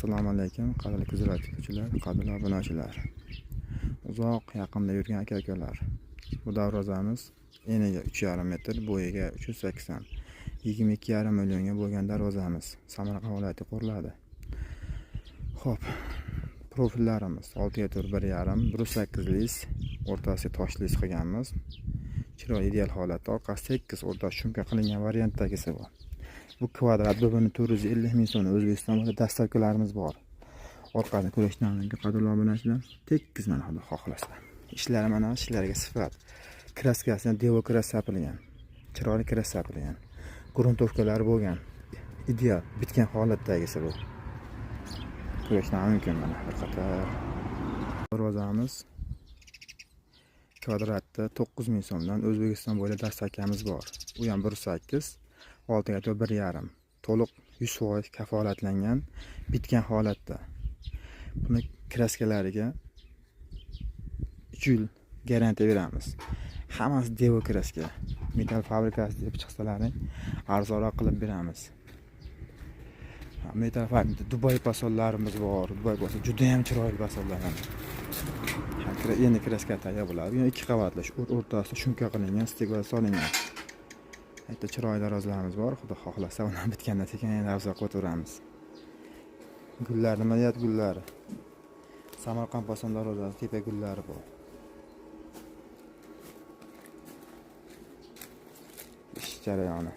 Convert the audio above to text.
Assalomu alaykum, qadrli kuzatuvchilar, qadrli obunachilar. Uzoq yaqinda yurgan aka-ukalar. Bu darvozamiz eniga 3,5 metr, bo'yiga 380. 22,5 millionga bo'lgan darvozamiz Samarqand viloyatida quriladi. Xo'p, profillarimiz 6 ga 4 1,5, 1.8 lis, o'rtasiga tosh lis qilganmiz. Chiroyli, ideal holatda, orqasi 8, o'rtasi shumka qilingan variantdagisi bu. Bu kvadrat bir buni 450 ming so'm. O'zbekiston bo'ylab dastavkalarimiz bor. Orqasini ko'rishdan mumkin, qadrli obunachilar. Tekis mana, xudo xohlasa. Ishlari mana, ishlariga sifat. Kraskasini devo kras sapilgan. Chiroyli kras sapilgan. Gruntovkalari bo'lgan. Ideal, bitgan holatdagisi bu. Ko'rishdan mumkin mana bir qator. Darvozamiz kvadratda 9 ming so'mdan O'zbekiston bo'ylab dastavkamiz bor. U ham 1.8, 6 ga 1,5. To'liq 100% kafolatlangan, bitgan holatda. Buni kraskalariga 3 yil garantiya beramiz. Hammasi devo kraska. Metall fabrikasi deb chiqsalaring, arzonroq qilib beramiz. Metall fabrika Dubay fasonlarimiz bor. Dubay fason juda ham chiroyli fasonlar. Endi kraska tayyor bo'ladi. Bu ikki qavatli, o'rtasida shumka qilingan, steklar solingan. Bitta chiroyli darvozalarimiz bor. Xudo xohlasa, uni bitgandan sekin yana darvoza qilib o'taveramiz. Gullar nima deyapti, gullari? Samarqand fason darvozasi tepa gullari bu. Ish jarayoni.